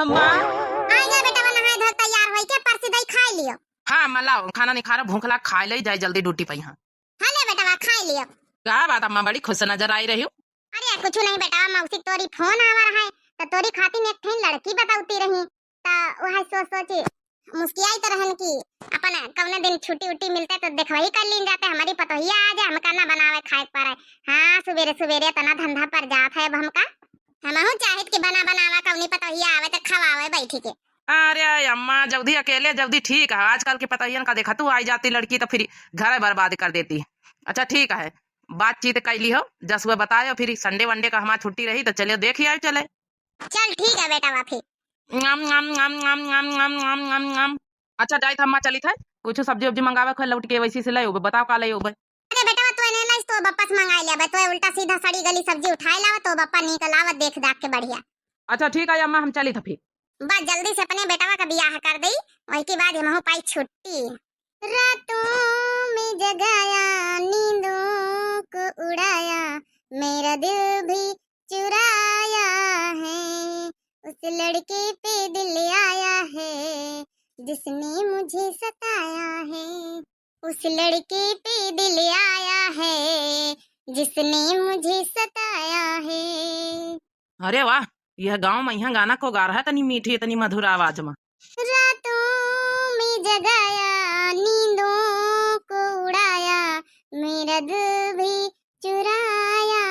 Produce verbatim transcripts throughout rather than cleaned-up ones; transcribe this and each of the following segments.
अम्मा। आइ गा बेटवा, नहाइ धोइ तैयार होइ के परसी दइ खाइ लियो। हाँ अम्मा, लाओ खाना निखारो, भूख लाग, खाइ लइ जाइ जल्दी ड्यूटी पइहाँ। हाँ ले बेटवा, खाइ लियो। का बात अम्मा, बड़ी खुश नजर आइ रही हो। अरे कुछु नहीं बेटवा, मौसी तोरी फोन आवा रहा है, त तोरी खातिर एक ठे लड़की बतउती रही, त वह सोच सोच मुस्कियाइत रहन कि अपन कौने दिन छुट्टी उट्टी मिलते त देखवही कर लीन जाते, हमरी पतोहिया आ जाए, हमका ना बनावे खाए के पड़े। हाँ, सुबेरे सुबेरे इतना धंधा पर जात है अब हमका। हमहू चाहित कि बना बनावा कौनी पतोहिया आवे त खवावे बैठी के। अरे अम्मा, जल्दी अकेले जल्दी ठीक है, आजकल के पतोहियन का देखा तू, आई जाती लड़की त फिर घर बर्बाद कर देती। अच्छा ठीक है, बातचीत कैली हो, जसुआ बतायो, फिर संडे वनडे का हमार छुट्टी रही त चले देखि आए चले। चल ठीक है बेटवा फिर। ngam ngam ngam ngam ngam ngam ngam ngam ngam। अच्छा जाइत है अम्मा, चलित है, कुछ सब्जी उब्जी मंगावे को है, लौट के वैसी से ले अउबे, बताओ का ले अउबे। अरे बेटवा, तू एने लाइस, तो बप्पा से मंगाइ लिया बे, तो उल्टा सीधा सड़ी गली सब्जी उठाइ लावा, तो बप्पा निकल आवा देख दाख के बढ़िया। अच्छा ठीक है अम्मा, हम चलित है फिर। बस जल्दी से अपने बेटवा का बियाह कर दई, वही के बाद हमहू पाई छुट्टी। रातों में जगाया, नींदों को उड़ाया, मेरा दिल भी चुराया है, उस लड़के पे दिल आया है, जिसने मुझे सताया है, उस लड़के पे दिल आया है, जिसने मुझे सताया है। अरे वाह, यह गाँव मा इहाँ गाना को गा रहा है, इतनी मीठी, इतनी मधुर आवाज मा। रातों में जगाया, नींदों को उड़ाया, मेरा दिल भी चुराया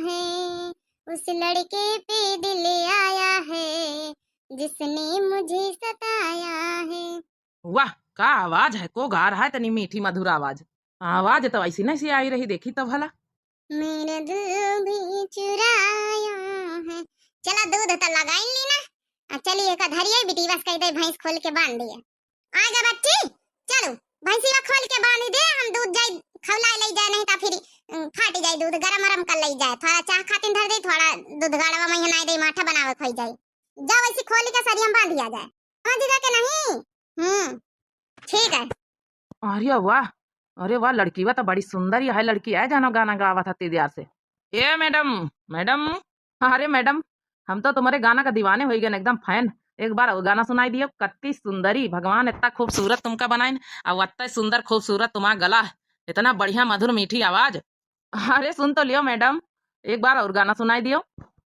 है, उस लड़के पे दिल आया है, जिसने मुझे सताया है। वाह, का आवाज है, को गा रहा है, इतनी मीठी मधुर आवाज। आवाज तो ऐसी नहीं सी आई रही, देखी तो भला। मेरा दिल भी चुराया है। चला दूध तो लगाई ली ना, आ चली एक धरिए बिटिया से कहि दे भैंस खोल के बांध दिए। आइ गा बच्ची, चलो भैंसिया खोल के बांध दे, हम दूध जाई खौलाए लइ जाए, नहीं तो फिर, उम, फाट जाई दूध, गरम गरम कर लइ जाए, थोड़ा चाह खातिन धर दे, थोड़ा दूध गाड़वा में हिनाई दे, माठा बनावे खोई जाए। जाओ ऐसी खोल के सरिया में बांध दिया जाए। हाँ जीजा के नहीं। हम्म, ठीक है। अरे वाह, अरे वाह, लड़की वा तो बड़ी सुंदर ही है, लड़की है जानो गाना गावत है तेज यार से। ए मैडम, मैडम, अरे मैडम, हम तो तुम्हारे गाना का दीवाने होइ गए, एकदम फैन। एक बार और गाना सुनाई दियो, कत्ती सुंदरी, भगवान इतना खूबसूरत तुमका बनाइन, और इतना सुंदर खूबसूरत तुम्हारा गला, इतना बढ़िया मधुर मीठी आवाज। अरे सुन तो लियो मैडम, एक बार और गाना सुनाई दियो।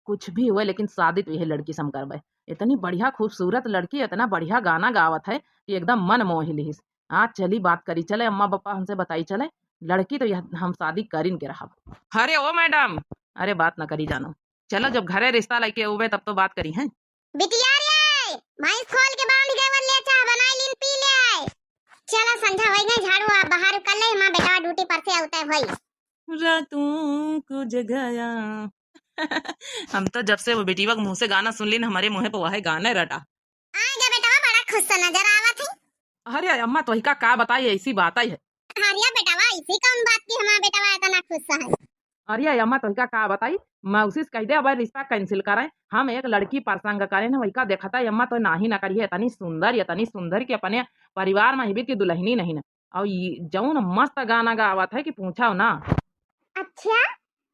कुछ भी हुए लेकिन शादी तो यह लड़की से हम करबे। इतनी बढ़िया खूबसूरत लड़की, इतना बढ़िया गाना गावत है कि एकदम मन मोहि लिहिस। हाँ चली बात करी चले, अम्मा पापा हमसे बताई चले, लड़की तो यह हम शादी करिन के रहब। अरे ओ मैडम, अरे बात न करी जानो, चलो जब घरे रिश्ता लइके उबे तब तो बात करी हैं। बिटिया रे, भैंस खोल के बांध गए, वर ले चाह बनाई लीन पी ले आए। चला संझा होइ गई, झाड़ू आप बाहर कर ले, हमार बेटवा ड्यूटी पर से आवते होई। रातों को जगाया। हम तो जब से वो बिटिया के मुंह से गाना सुन लीन, हमारे मुंह पे वही गाना रटा। आइ गा बेटवा, बड़ा खुश सा नजर आवत है। अरे अम्मा, तोहिका का बताई, ऐसी बात आई है। अरे बेटवा, ऐसी कौन बात की हमार बेटवा इतना खुश है? अरे अम्मा, तोहिका का बताई, मौसी से कहि दे, अब रिश्ता cancel करें, हम एक लड़की पसंद करेन, वहिका देखत है अम्मा, तो नाही न करिए, इतनी सुंदर, इतनी सुंदर कि अपने परिवार में हिबित की दुल्हनी नहीं न। और ये जौन मस्त गाना गावत है कि पूछो ना। अच्छा,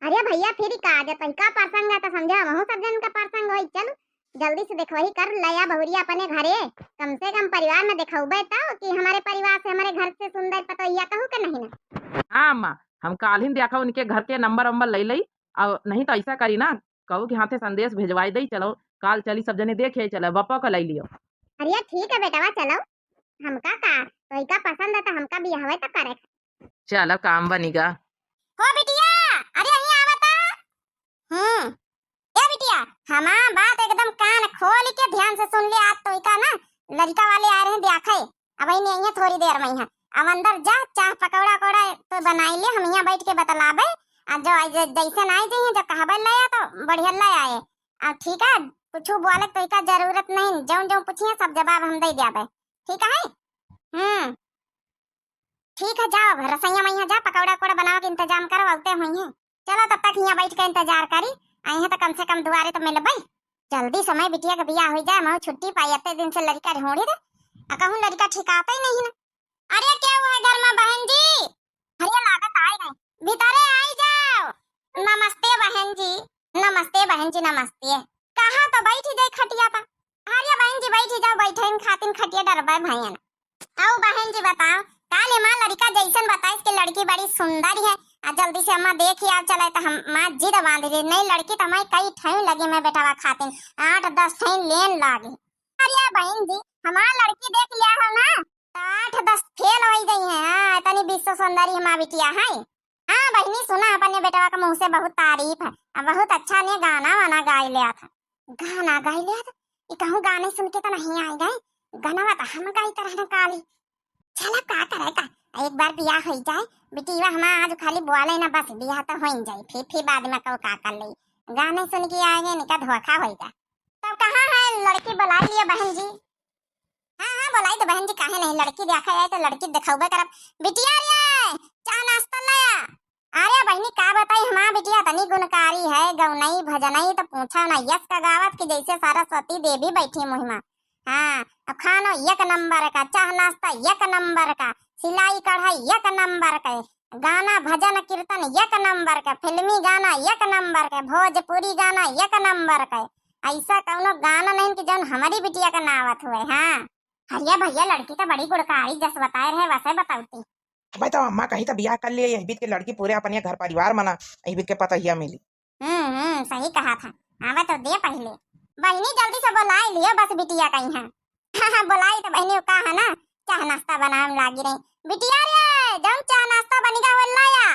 अरे भैया, फिर का, जब तोहिका पसंद है तो समझा, वहू सब जन का पसंद होई। चल, जल्दी से देखवही कर, लया बहुरिया अपने घरे, कम से कम परिवार में देखउबे तो कि हमारे परिवार से, हमारे घर से सुंदर पतोहिया कहू के नहीं ना। हाँ अम्मा, हम काल्हिन देखा उनके घर के नंबर वंबर लइ लई, और नहीं तो ऐसा करी ना, कहू कि हाथे संदेश भेजवाई दई, चलो काल चली सब जने देखे चलो, बप्पो को लइ लियो। अरे ठीक है बेटवा, चलो, हमका का, तोहिका पसंद है तो हमका बियाहवे तो करे। चलो काम बनिगा। हो बिटिया, अरे यहीं आवता। हम्म, ए बिटिया, हमार बात एकदम कान खोल के ध्यान से सुन ले। आज तोहिका ना लड़का वाले आ रहे हैं देखे, अब यहीं आई हैं थोड़ी देर में ही। अब अंदर जा, चाह पकौड़ा उकौड़ा तो बनाई ले, हम यहाँ बैठ के बतलाबे। आ जो आई, जै-, जैसे ना आई जाइए, जो कहबे ले आ तो बढ़िया ले आए। आ ठीक है, कुछ बोले तोहिका जरूरत नहीं, जौन जौन पूछिए सब जवाब हम दे देबे, ठीक है? हम्म, ठीक है, जाओ अब रसोइया में यहाँ जा, पकौड़ा उकौड़ा बनावे के इंतजाम करो, आवते हुई हैं। चलो तब तक यहाँ बैठ के इंतजार करी, आई हैं तो कम से कम दुआरे तो मिलबे। जल्दी समय बिटिया के बियाह हो जाए, महू छुट्टी पाई, इतने दिन से लड़का ढूंढी थे, आ कहूँ लड़का ठिकाते ही नहीं ना। अरे केहू है घर में बहन जी? अरे लागत आए गए, भीतरे आई जाओ। नमस्ते बहन जी, नमस्ते बहन जी, नमस्ते। कहाँ तो बैठी जाई खटिया पर। अरे बहिन जी, बैठी जाओ, बैठे खातिन खटिया डरबे भैया ना। अउ बहिन जी बताओ, काल हमार लड़का जैसन बताइस कि लड़की बड़ी सुंदर है, आ जल्दी से अम्मा देखि आओ चले, तो हम माँ जिद बांध रही, नहीं लड़की तो हमारी कई ठई लगी मैं बेटवा खातिन, आठ दस ठई लेन लागी। अरे बहिन जी, हमार लड़की देख लिया हो ना, तो आठ दस फेल हो गई है। हाँ, इतनी विश्व सुंदरी हमार बिटिया है। हाँ बहिनी, सुना अपने बेटवा के मुँह से बहुत तारीफ है, आ बहुत अच्छा ने गाना वाना गाय लिया था। गाना गाय लिया था? ये कहूँ गाने सुन के तो नहीं आए गए, गाना तो हम गाई तरह न काली। चला का करे का, एक बार बियाह हो जाए, बिटिया हमार आज खाली बोले ना, बस बियाह तो हो ही जाए, फिर फिर बाद में कहू का कर ले, गाने सुन के आएंगे, इनका धोखा होएगा। तब कहाँ है लड़की, बुला लिया बहन जी। हाँ, हाँ, बोलाई तो बहन जी, काहे नहीं, लड़की देखा जाए तो लड़की दिखौबे करब। बिटिया रे, चाह नाश्ता लाया। अरे बहिनी, का बताई, हमार बिटिया तनी गुणकारी है, गौनई भजनई तो पूछा ना, यस का गावत कि जैसे सरस्वती देवी बैठी मुँह मा। हाँ, अब खानो एक नंबर का, चाह नाश्ता एक नंबर का, सिलाई कढ़ाई एक नंबर का, गाना भजन कीर्तन एक नंबर का, फिल्मी गाना एक नंबर का, भोजपुरी गाना एक नंबर का। ऐसा कौनो गाना नहीं कि जौन हमारी बिटिया का ना आवत हुए। हाँ। अरे भैया, लड़की तो बड़ी गुणकारी, जस बताए रहे वैसे बतावती। अबे तो अम्मा कही तो बियाह कर लिए, यही बीत के लड़की पूरे अपने घर परिवार मना, यही बीत के पतहिया मिली। हम्म, हम्म, सही कहा था। आवे तो दे पहले। बहिनी जल्दी से बोलाई लियो बस बिटिया कहीं है। हाँ, हाँ, बोलाई तो बहिनी का है ना, चाह नाश्ता बनावे में लागी रही। बिटिया रे, जौन चाह नाश्ता बनिगा वो लाया।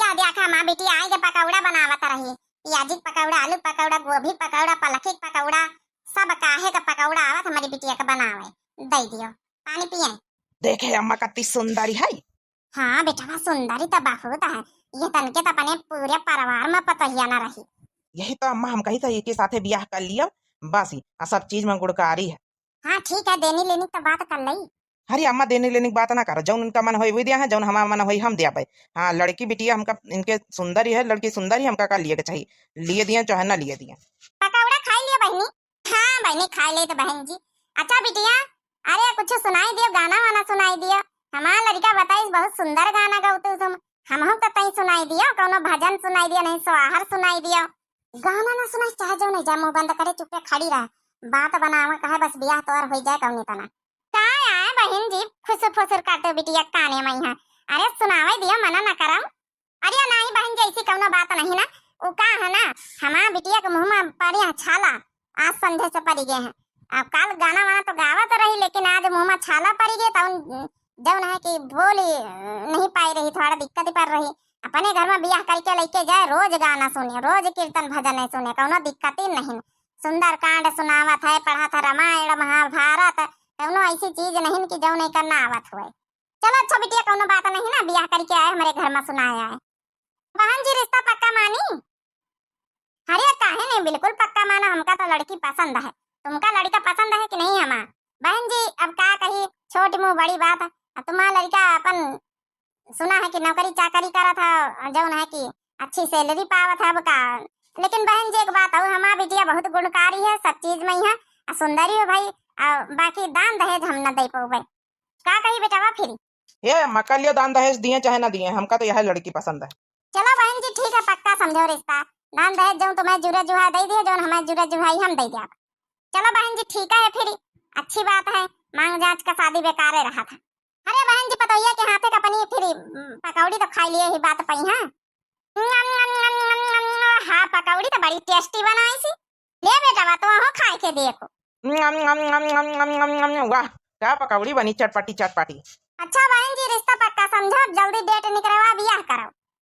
या देखा माँ बिटिया आई के पकौड़ा बनावत रही, प्याजी के पकौड़ा, आलू पकौड़ा, गोभी पकौड़ा, पलकी के पकौड़ा, सब काहे का पकौड़ा आवत हमारी बिटिया के बनावे। दे दियो, पानी पिए। देखे अम्मा कत्ती सुंदरी है। हाँ बेटवा, सुंदरी तो बहुत है, ये तनके तो अपने पूरे परिवार में पतोहिया ना रही। यही तो अम्मा हम कही था, एक ही साथे बियाह कर लिया, बस ही, आ सब चीज में गुणकारी है। हाँ ठीक है, देनी लेनी तो बात कर लई। अरे अम्मा, देनी लेनी की बात ना करो, जौन उनका मन होई वही दिया है, जौन हमारा मन होई हम दिया पाए। हाँ, लड़की बिटिया हमका, इनके सुंदरी है, लड़की सुंदरी हमका का लिए के चाहिए, लिए दिए चाहे ना लिए दिए। पकौड़ा खाई लियो बहिनी। हाँ बहिनी, खाई ले तो बहन जी। अच्छा बिटिया, अरे कुछ सुनाई दियो, गाना वाना सुनाई दियो। हमार लड़का बताइस बहुत सुंदर गाना गावतू तुम, हमहू का तई सुनाई दियो, कौनो भजन सुनाई दियो, नहीं सोहर सुनाई दियो। गाना ना सुनाई, चाहे जो नहीं जा, मुंह बंद करे चुपे खड़ी रह, बात बनावा कहे बस बियाह तोर होई जाए कौनी तना। का आए बहिन जी, फुसुर फुसुर करते बिटिया काने में है। अरे सुनावे दियो, मना ना करम। अरे नाहीं बहिन जी, ऐसी कौनो बात नहीं ना। उ का है ना, हमार बिटिया के मुँह में पड़े हैं छाला, आज संझे से पड़ी गए हैं। अब काल गाना वाना तो गावत रही, लेकिन आज मुँह में छाला पड़ी गए, तौन जौन है कि बोली नहीं पाई रही, थोड़ा दिक्कत ही पड़ रही। अपने घर में बियाह करके लेके जाए, रोज गाना सुने, रोज कीर्तन भजन है सुने, कौनो दिक्कत ही नहीं। सुंदरकांड सुनावत है, पढ़त है रामायण महाभारत, कौनो ऐसी चीज नहीं कि जौन नहीं करना आवत हुए। चलो अच्छा बिटिया, कौनो बात नहीं ना, बियाह करके आए, हमारे घर में सुनाए आए। बहन जी, रिश्ता पक्का मानी? अरे काहे नहीं, बिल्कुल पक्का माना, हमका तो लड़की पसंद है। तुमका लड़का पसंद है कि नहीं हमार? बहन जी, अब का कही, छोटी मुँह बड़ी बात। अब तुम्हारा लड़का अपन सुना है कि नौकरी चाकरी करत है, जौन है कि अच्छी salary पावत है, अब का। लेकिन बहन जी, एक बात और, हमार बिटिया बहुत गुणकारी है, सब चीज में ही है, आ सुंदरी हो भाई, आ बाकी दान दहेज हम न दे पौबे। का कही बेटवा फिर? ए अम्मा, कर लियो, दान दहेज दिए चाहे ना दिए, हमका तो यह लड़की पसंद है। चलो बहन जी, ठीक है, पक्का समझो रिश्ता। दान दहेज जौन तुम्हें जुरे जुहा दे दिए, जौन हमें जुरे जुहा ही हम दे दिया। चलो बहन जी, ठीक है फिर, अच्छी बात है, मांग जांच का शादी बेकारे रहा था। अरे बहन जी, पतोहिया के हाथे का पनीर फिर, उम, पकौड़ी तो खाई लिए ही बात पई, हाँ। हाँ, पकौड़ी तो बड़ी tasty बनाई सी। ले बेटा, बा तो हो खाए के देखो। वाह, क्या पकौड़ी बनी, चटपटी चटपटी। अच्छा बहन जी, रिश्ता पक्का समझो, जल्दी date निकरवा, बियाह करो।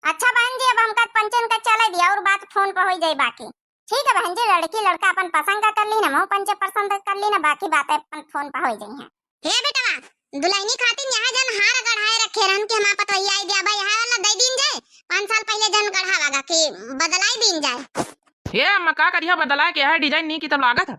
अच्छा बहन जी, अब हमका पंचन का चले दिया और बात phone पर हो जाए बाकी। ठीक है बहन जी, लड़की लड़का अपन पसंद का कर ली ना, मऊ पंचे पसंद कर ली ना, बाकी बातें अपन phone पर हो जाई हैं। हे बेटवा, दुल्हनी खातिर यहाँ जन हार गढ़ाए रखे रहन कि हमार पतोहिया आई दिया बा, यहाँ वाला दे दीन जाए, पाँच साल पहले जन गढ़ावा गा कि बदलाई दीन जाए। हे अम्मा, का करिया बदलाए के है, design नहीं की तब लागत है।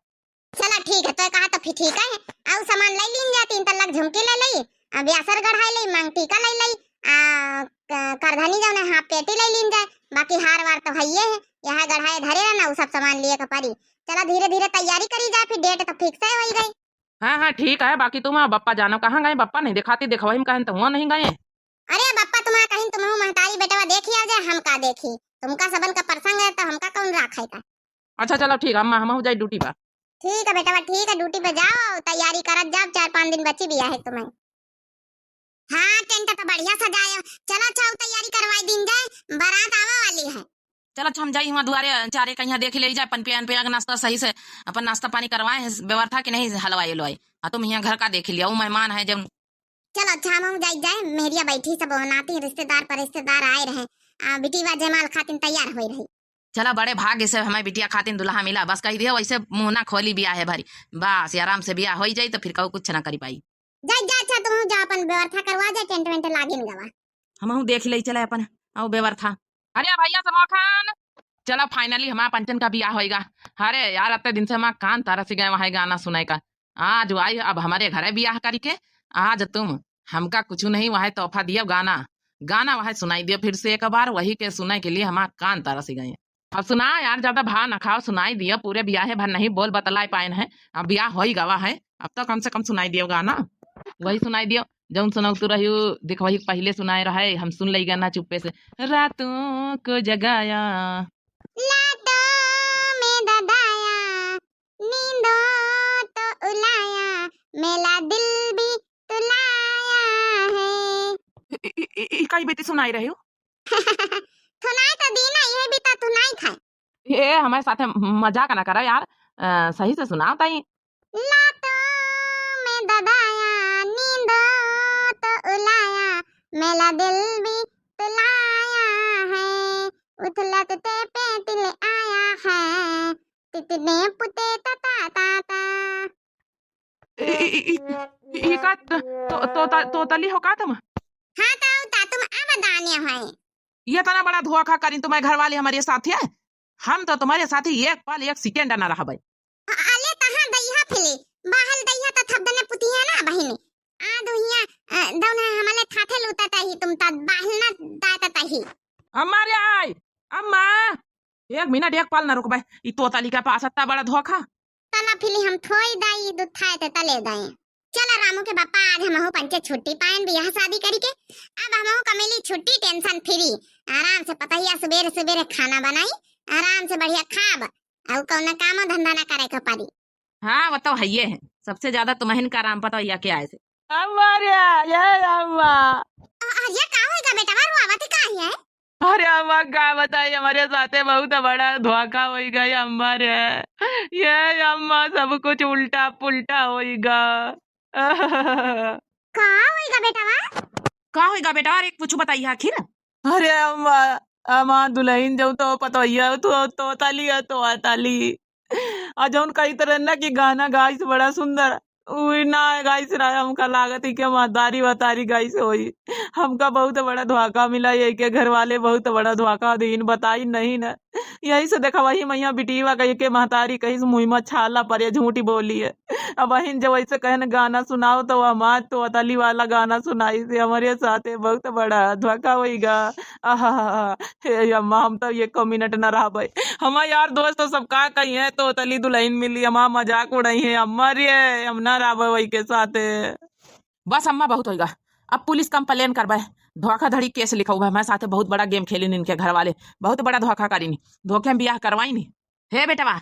चला ठीक है, तो कहा तो फिर ठीक है, आउ सामान ले लीन जाए, तीन तल्ला झुमकी ले लई, आ ब्यासर गढ़ाई लई, मांग टीका ले लई, आ क-, करधनी जौन है हाथ पेटी ले लीन जाए, बाकी हार वार तो हइये है, यहाँ गढ़ाए धरे रहना, उ सब सामान लिए के परी। चला धीरे धीरे तैयारी करी जाए, फिर date तो fix है होई गई। हाँ, हाँ, ठीक है, बाकी तुम बप्पा जानो कहाँ गए? बप्पा नहीं दिखाती, दिखवाई में कहें तो हुआ नहीं गए। अरे बप्पा तुम्हारा कहीं तुम महतारी बेटवा देखी आ जाए, हम का देखी? तुमका सबन का प्रसंग है तो हमका कौन राखे का? अच्छा चलो ठीक है अम्मा, हम हो जाए duty पर। ठीक है बेटवा, ठीक है, ड्यूटी पे जाओ, तैयारी करत जाओ, चार पाँच दिन बची बियाहे तुम्हें। हाँ, टेंट तो बढ़िया सजायो। चलो, अच्छा, तैयारी करवाई दीन जाए, बारात आवे वाली है। चलो, अच्छा, हम जाई हुआँ दुआरे, चारे कहिया देख ले जाए, पनपिया अनपिया के नाश्ता सही से, अपन नाश्ता पानी करवाए हैं, व्यवस्था कि नहीं हलवाई उलवाई। आ तुम हियाँ घर का देख लिया, वो मेहमान है जब। चलो, अच्छा, हम जाई जाए, मेहरिया बैठी, सब नाती रिश्तेदार पर रिश्तेदार आए रहे, आ, बिटिया जयमाल खातिन तैयार होई रही। चला, बड़े भाग्य से हमें बिटिया खातिन दुल्हा मिला। बस कही दियो, वैसे मुँह ना खोली बियाहे भरी। बस, ये आराम से बियाह होई जाई तो फिर कहू कुछ ना करी पाई। जा, जा, अच्छा, तुम जा, अपन व्यवस्था करवा जा, टेंट वेंट लागिन गवा। हमहू देख ले चले अपन, आओ व्यवस्था। अरे भैया समोखन, चला, finally हमारा पंचन का बियाह होइगा। अरे यार, अत्ते दिन से हमारा कान तरस गए वहाँ गाना सुनाई का। आज आई अब हमारे घरे बियाह करी के, आज तुम हमका कुछ नहीं वहाँ तोहफा दियो, गाना गाना वह सुनाई दियो फिर से एक बार, वही के सुने के लिए हमार कान तरस गए। अब सुना यार, ज्यादा भाव न खाओ, सुनाई दियो, पूरे बियाहे भर नहीं बोल बतलाए पाएन है, अब बियाह होई गवा है, अब तो कम से कम सुनाई दियो गाना, वही सुनाई दियो जौन सुनौतू रही, देख वही पहले सुनाए रहे, हम सुन लई गाना चुप्पे से। रातों को जगाया, लातों में दबाया, नींदों तो उलाया, मेला दिल भी तुलाया है। ई, ई, ई, ई काई बेटी सुनाई रही हो? थुनाई तो दी ना, ये भी तो थुनाई खाए। ए, हमारे साथे मजाक ना करा यार, अ, सही से सुनाओ ताई। लातों में दबाया, नींदों तो उलाया, मेला दिल भी तुलाया है, उथलत ते पे दिल आया है, तितने पुते ता ता ता ता। ई, ई, ई, ई, ई का तो, तो, तोता-, तोतली हो का तुम? हाँ, तो, तो तुम अब दाने हो। ये इतना बड़ा धोखा करी तुम्हारे घर वाले हमारे साथ है। हम तो तुम्हारे साथ ही एक पल, एक सेकंड ना रहबे। अ-, अले तहाँ दइहा फिली, बाहल दइहा त थप दने पुतिया ना बहिनी। आ दुहिया, अ, दौन है हमले थाथे लूटा तही, तुम त बाहल ना दाता तही। अम्मा रे आई, अम्मा, एक मिनट, एक पल ना रुकबे। ई तोतली के पास अत्ता बड़ा धोखा। तला फिली हम थोई दाई, दूध थाए ते तले दाई। चला रामू के बापा, आज हमहू पंचे छुट्टी पाएन बियाह शादी करी के। अब हमहू कमेली छुट्टी, tension free। आराम से पतहिया सुबेरे सुबेरे खाना बनाई, आराम से बढ़िया खाब। अउ कौनो कामो धंधा ना करे के पड़ी। हाँ, वो तो हइये है। सबसे ज्यादा तुम्हन का राम पतोहिया के आए से। अम्मा रे, ये अम्मा। अ-, अरे, का होइगा बेटवा, रोआवत काहे है? अरे अम्मा, का बताई, हमारे साथे बहुत बड़ा धोखा होइगा ये अम्मा रे। ये अम्मा, सब कुछ उल्टा पुल्टा होइगा। का होइगा बेटवा? का होइगा बेटवा? अरे कुछ बताइए आखिर। अरे अम्मा, अम्मा दुलहिन जौन तो पतोहिया, तो, तोतली है, तोतली। आ जौन कहित रहे ना कि गाना गाइस बड़ा सुंदर, उ ना गाइस रहे, हमका लागत है कि महतारी वतारी गाइस होई। हमका बहुत बड़ा धोखा मिला, ये के घर वाले बहुत बड़ा धोखा दीन, बताई नहीं ना। यही से देखा वही मैया बिटिया का ये के महतारी कहीं से मुँह में छाला परे, झूठी बोली है। अब बहिन जब ऐसे कहन गाना सुनाओ तो हमार तोतली वाला गाना सुनाई से हमारे साथे बहुत बड़ा धोखा होइगा। आहा, हे अम्मा, हम तो एको मिनट न रहबे। हमार यार दोस्त तो सब का कही है, तोतली दुलहिन मिली, हमार मजाक उड़ाई है अम्मा रे, हम ना रहबे वही के साथे। बस अम्मा, बहुत होइगा, अब पुलिस complain करबे, धोखाधड़ी case लिखौबे, हमारे साथे बहुत बड़ा game खेलिन इनके घर वाले, बहुत बड़ा धोखा करिन, धोखे में बियाह करवाइन। हे बेटवा,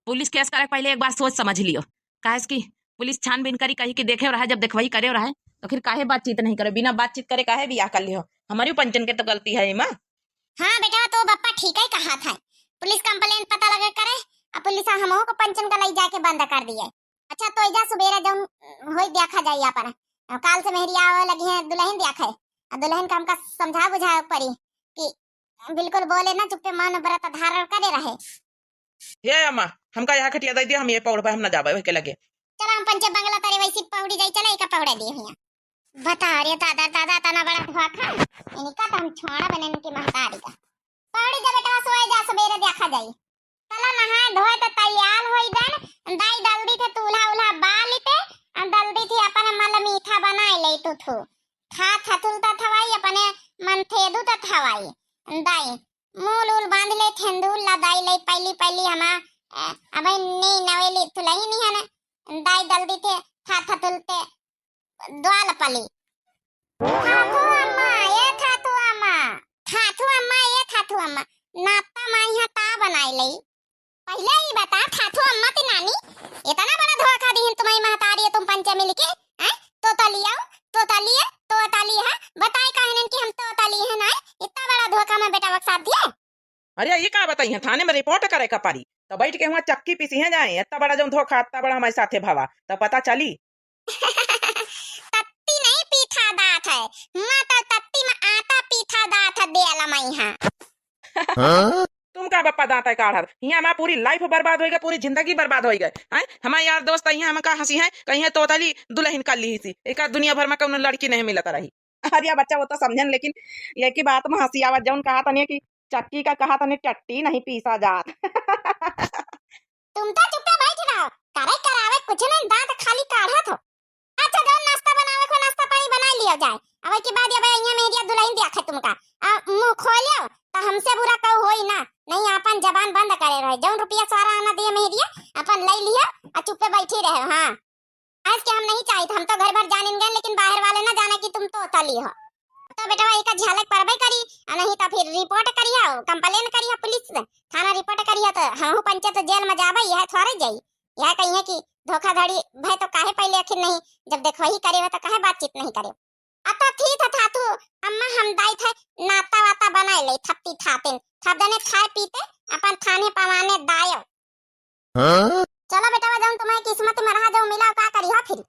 पुलिस case करे के पहले एक बार सोच समझ लियो, काहे से कि पुलिस छानबीन करी, कही कि देखे रहा, जब देखवाई करे रहा, तो फिर काहे बातचीत नहीं करे, बिना बातचीत करे काहे बियाह कर लियो? हमारी पंचन के तो गलती है एमा। हाँ बेटवा, तो बप्पा ठीक ही कहा था, पुलिस complain पता लगे करे, अब पुलिस हमहू को पंचन का लई जाके बंद कर दिए। अच्छा, तो एजा सुबेरे जौन होई देखा जाई अपन। काल से मेहरी आवे लगी है दुलहिन देखे, आ दुलहिन का हमका समझा बुझावे पड़ी कि बिल्कुल बोले ना, चुप्पे मौन व्रत धारण करे रहे। हे अम्मा, हमका यहाँ खटिया दे दिया, हम ये पौड़बे, हम ना जाबे ओके लगे। चला हम पंचे बंगला तरे वैसी पौड़ी जाई, चला एका पौड़े दिए हुआ। बता रे दादा, दादा तना बड़ा धोखा, इनका तो हम छोड़ा बने इनकी महतारी का। पौड़ी जा बेटवा, सोए जा, सुबेरे देखा जाई। चला नहाए धोए त तैयार होई गन, दाई जल्दी थे चूल्हा उल्हा बाली ते, आ जल्दी थे अपन मल मीठा बनाए ले तू थू। था थथुल त थवाई, अपने मन थे दू त थवाई। दाई मूल उल बांध ले, थेंदूल ला दाई ले, पहली पहली हमा, अ, अबे नी नवेली तुलही नी है ना। दाई जल्दी थे था थथुल ते द्वाल पली। थाथू अम्मा, ए थाथू अम्मा, थाथू अम्मा, ए थाथू अम्मा, नाश्ता माई हा ता बनाई लई। पहिले ई बता, थाथू अम्मा ती नानी, इतना बड़ा धोखा दीहिन तुम्हरी महतारी है, तुम पंचे मिलके, हैं? तोतलिया, तोतलिया, तोतली है, बताए काहे नहीं कि हम तोतली है, नहीं? इतना बड़ा धोखा में बेटवा के साथ दिए। अरे, ई का बताई है, थाने में रिपोर्ट करे का परी, तो बैठ के हुआ चक्की पीसी है जाए, इतना बड़ा जौन धोखा, इतना बड़ा हमारे साथे भवा, तो पता चली। तत्ती नहीं पीठा दात है, माँ तो तत्ती में आटा पीठा दात है, देला मई है। हाँ? तुम का बप्पा दांत है काढ़त? हियाँ हमार पूरी life बर्बाद होइगा, पूरी जिंदगी बर्बाद होइगा। हैं? हमार यार दोस्त हियाँ हमका हँसी है, कहीं है तोतली दुलहिन कर ली सी। एका दुनिया भर में कौनो लड़की नहीं मिलत रही। अरे बच्चा, वो तो समझन, लेकिन ये की बात में हँसी आवत, जौन कहा तने कि चक्की का कहा तने टट्टी नहीं पीसा जात। तुम तो चुप्पे बैठ रहो, करे करावे कुछ नहीं, दांत खाली काढ़त हो। अच्छा, जौन नाश्ता बनावे को, नाश्ता पानी बनाई लियो जाए। अब के बाद अब यहाँ मेहरिया दुलहिन दिया खे तुमका। आ, मुँह खोलियो, तो हमसे बुरा कहू होई ना। नहीं, आपन जबान बंद करे रहे। जौन रुपया सारा आना दिए मेहरिया, अपन ले लियो, आ चुप्पे बैठी रहे। हाँ, आज के हम नहीं चाहित, हम तो घर भर जानिन गए, लेकिन बाहर वाले ना जाने कि तुम तोतली हो। तो बेटवा, एक झलक परबे करी, आ नहीं तो फिर रिपोर्ट करियो, complain करियो पुलिस से, थाना रिपोर्ट करियो, तो हमहू पंचे तो जेल में जाबे, यह थोड़े जाई। यह कहिए कि धोखाधड़ी भय तो काहे पहले आखिर नहीं, जब देखो ही करे हो तो काहे बातचीत नहीं करे। अतः ठीक है थाथू अम्मा, हम दाई थे नाता वाता बनाए ले, थप्पी थातिन, थप देने खाए पीते अपन थाने पवाने दायो। हाँ? चलो बेटवा, जौन तुम्हारी किस्मत में रहा, जो मिला, का करी हो फिर?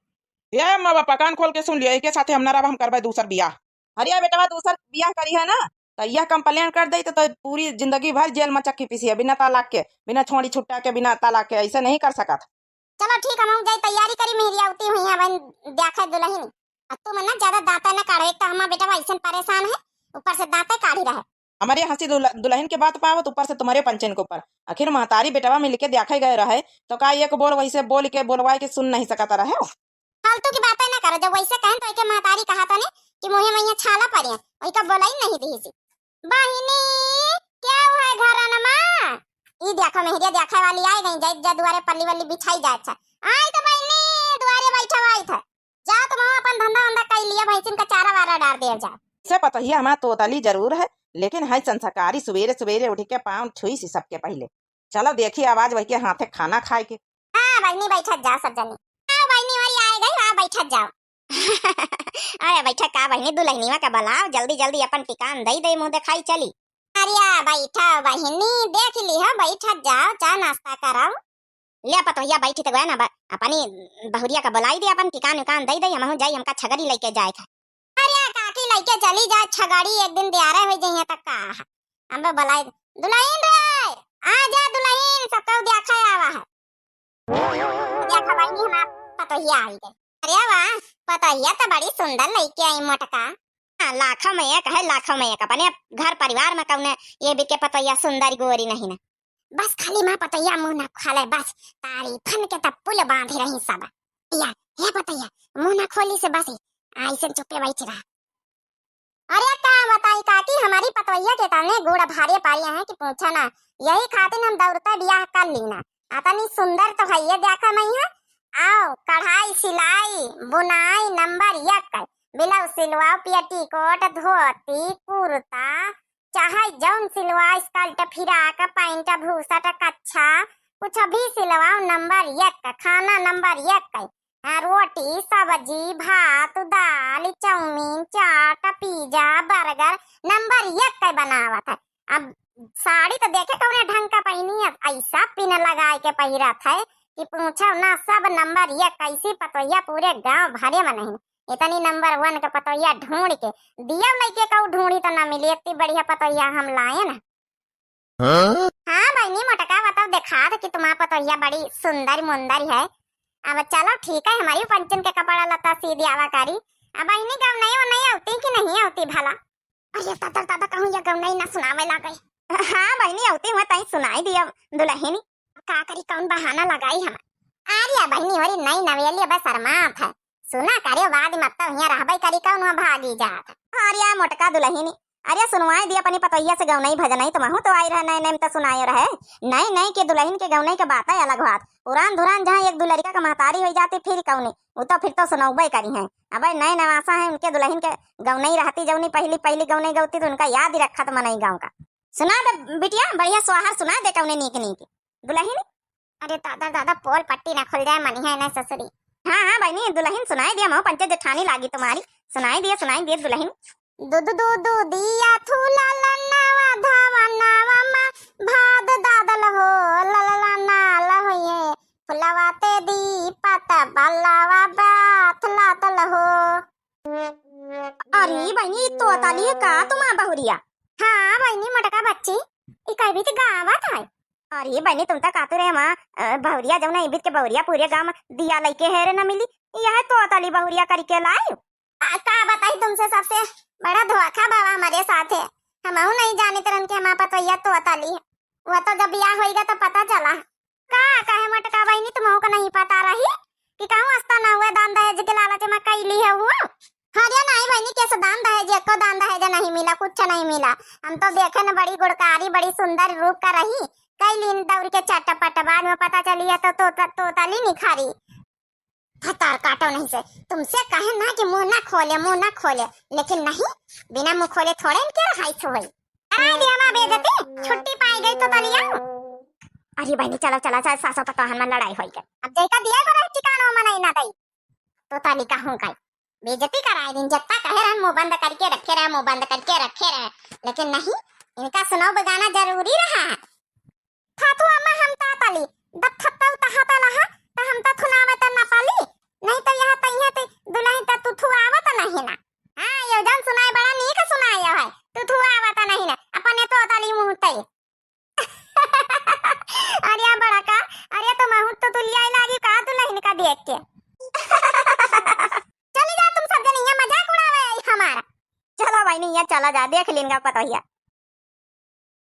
ए माँ बापा, कान खोल के सुन लिया, एके साथे हम ना रहब, हम करबे दूसर बियाह। अरे बेटवा, दूसर बियाह करी है ना, तो यह complain कर दे तो, तो पूरी जिंदगी भर जेल में चक्की पीसी है, बिना तलाक के, बिना छोड़ी छुट्टा के, बिना तलाक के, ऐसे नहीं कर सकत। चलो ठीक, हम जाई तैयारी करी, मेहरिया उती हुई है, बहन, देखे दुलहिन। अब तुम ना ज्यादा दांते ना काढ़ो, एक तो हमार बेटवा ऐसन परेशान है, ऊपर से दांते काढ़ी रहे। हमारे हँसी दुल-, दुलहिन के बात पावत, ऊपर से तुम्हारे पंचन के ऊपर। आखिर महतारी बेटवा मिलके देखे गए रहे, तो का एक बोल वैसे बोल के बोलवाए के सुन नहीं सकत रहे हो? फालतू की बातें ना करो, जब वैसे कहें तो एके महतारी कहा था ने कि मुँहे में यहाँ छाला पड़े, वही का बोलाई नहीं दी सी। बहिनी, क्या हुआ है घरन में? ई देखो मेहरिया देखे वाली आई गई, जाइत जा दुआरे पल्ली वल्ली बिछाई जाए। अच्छा, आई तो बहिनी, दुआरे बैठा आई था। जा तुम अपन धंधा वंधा कर लिया, भैंसिन का चारा वारा डाल दिया जा। से पतोहिया हमार तोतली जरूर है, लेकिन है संस्कारी, सुबेरे सुबेरे उठ के पाँव छुई सी सबके पहले। चलो देखी आवाज वही के हाथे खाना खाए के। हाँ बहिनी, बैठत जाओ सब जनी। आओ बहिनी, वही आए गई, वहाँ बैठत जाओ। अरे बैठा का बहिनी, दुलहिनिया का बुलाओ, जल्दी जल्दी अपन टिकान दई दे, मुँह दिखाई चली। अरे बैठा बहिनी, देख ली हो, बैठत जाओ, चाय नाश्ता कराओ। ले पतोहिया बैठी तो गया ना, ब-, अपनी बहुरिया का बुलाई दे, अपन टिकान उकान दई दे, हमहू जाई, हमका छगड़ी लेके जाए था। अरे काकी लेके चली जा छगड़ी, एक दिन दियारे हो जाइए तक का। हम बुलाई दुलहिन रे, आ जा दुलहिन, सबका देखा आवा है। देखा बहिनी, हमार पतोहिया आई गई। अरे वाह, पतोहिया तो बड़ी सुंदर लइके आई मोटका। हाँ, लाखों में एक है, लाखों में एक। अपने घर परिवार में कौने ये बिके पतोहिया सुंदर गोरी नहीं ना। बस खाली माँ पतोहिया मुँह ना खोले, बस तारीफन के तब पुल बांधे रही सब। या, हे पतोहिया, मुँह ना खोली से बस, ऐसे चुप्पे बैठ रहा। अरे का बताई काकी, हमारी पतोहिया के तने गुड़ भारे पारिया है कि पूछा ना। यही खातिर हम दौड़ते बियाह कर ली ना। अतनी सुंदर तो है ये देखा मैं है। आओ, कढ़ाई, सिलाई, बुनाई नंबर एक, ब्लाउज सिलवाओ, पेटीकोट, धोती, कुर्ता, चाहे जौन सिलवाओ, स्कर्ट, फिराक, पैंट, भूसट, कच्छा, कुछ भी सिलवाओ नंबर एक, खाना नंबर एक। हाँ, रोटी, सब्जी, भात, दाल, चाउमीन, चाट, पिज्जा, बर्गर नंबर एक के बनावत है। अब साड़ी तो देखे कौने ढंग का पहनी है, ऐसा पिन लगाए के पहिरत है कि पूछो ना, सब नंबर एक। कैसी पतोहिया पूरे गांव भरे में नहीं, इतनी नंबर वन के पतोहिया ढूंढ के दियो लइके कहू ढूंढी तो ना मिली, इतनी बढ़िया पतोहिया हम लाए ना। हाँ? हाँ बहिनी मोटका, बताओ, देखा था कि तुम्हारा पतोहिया बड़ी सुंदर मुंदर है। अब चलो ठीक है, हमारी पंचन के कपड़ा लता सी दियावा करी। अब बहिनी गवनई उनई अवती कि नहीं अवती भला? अरे दादा दादा, कहूँ या गवनई ना सुनावे लागे। हाँ बहिनी, अवती हुआ तई सुनाई दिया दुलहिनी। का करी, कौन बहाना लगाई हम? अरे बहिनी, होरी नई नवेली बस शर्मात है। सुना करे, बाद में अब तो हियाँ रहबे करी, कौन हुआ भागी जात। अरे मोटका दुलहिनी, अरे सुनवाई दिया अपनी पतोहिया से गौनई भजनई, तुमहू तो आई रहे नए नए में तो सुनाए रहे। नए नए के दुलहिन के गौनई के बात है अलग बात। पुरान धुरान जहाँ एक दो लड़का का महतारी हो जाती फिर कौनी, वो तो फिर तो सुनौबे करी हैं। अबे नए नवासा है उनके दुलहिन के गौनई रहती जौनी पहली पहली गौनई गौती तो उनका याद ही रखा तो मनई गाँव का। सुना दे बिटिया, बढ़िया सोहर सुना दे कौने नीक नीक। दुलहिन। अरे दादा, दादा, पोल पट्टी ना खुल जाए, मनिहै ना ससुरी। हाँ, हाँ, बहिनी, दुलहिन सुनाई दिया, महू पंचे जेठानी लागी तुम्हारी। सुनाई दिया, सुनाई दिया, दुलहिन। दूध दूध दिया थू ललनवा धवनवा मा भाद दादल हो, ललना लहोये फुलवा ते दीपत बलवा बाथ लादल हो। अरे बहिनी, ई तोतली है का तुम्हार बहुरिया? हाँ बहिनी, मोटका बच्ची, ई कई बीच गावत है। अरे बहिनी, तुम तो कहते रहे वहाँ, अ, बहुरिया जौन है, इबित के बहुरिया पूरे गाँव में दिया लइके है रे न मिली, यह तोतली बहुरिया करिके लाए। आ, का बताई तुमसे, सबसे बड़ा धोखा बावा हमारे साथ है। हमहू नहीं जानित रहन कि हमार पतोहिया तोतली है। वो तो जब बियाह होइगा तो पता चला। का कहे मोटका बहिनी, तुमहू को नहीं पता रही कि कहूँ अस्ता ना हुआ दान दहेज के लालच में कैली है वो? अरे नहीं बहिनी, कैसे दान दहेज, एको दान दहेज नहीं मिला, कुछ नहीं मिला। हम तो देखे न बड़ी गुणकारी, बड़ी सुंदर रूप का रही, कैली न दौड़ के चटपट, बाद में पता चली है तो, तो, तो, तोतली निखारी। भतार काटो नहीं से, तुमसे कहे ना कि मुंह ना खोले, मुंह ना खोले, लेकिन नहीं, बिना मुंह खोले थोड़े इनके रहाई से होई। कराई दिया माँ बेइज्जती, छुट्टी पाई गई तोतलिया। अरे बहिनी, चलो, चलो, चलो, सासो पतोहन में लड़ाई होई गई। अब जैका दिया को रहे ठिकाना, वो मनाई ना दई। तोतली कहूँ का बेइज्जती कराई दिन, जत्ता कहे रहे मुंह बंद करके रखे रहे, मुंह बंद करके रखे रहे, लेकिन नहीं, इनका सुनाव बगाना जरूरी रहा है। थाथू अम्मा हम ता पाली, दब थत्ता उता हाता लहा, त हम ता थुनावे त ना पाली, नहीं तो यहाँ त यहाँ ते दुलही त तू थुआवत नहीं ना। हाँ, यो जन सुनाए बड़ा नीक सुनाए है, तू थुआवत नहीं ना, अपने तोतली मुँह ते। अरे बड़ा का, अरे तो महूँ तो तुलिया लागी का दुलहिन का देख के। चली जा तुम सब जनिया मजाक उड़ावे हमारा। चलो बहिनी, यहाँ चला जा, देख लेंगा पतोहिया।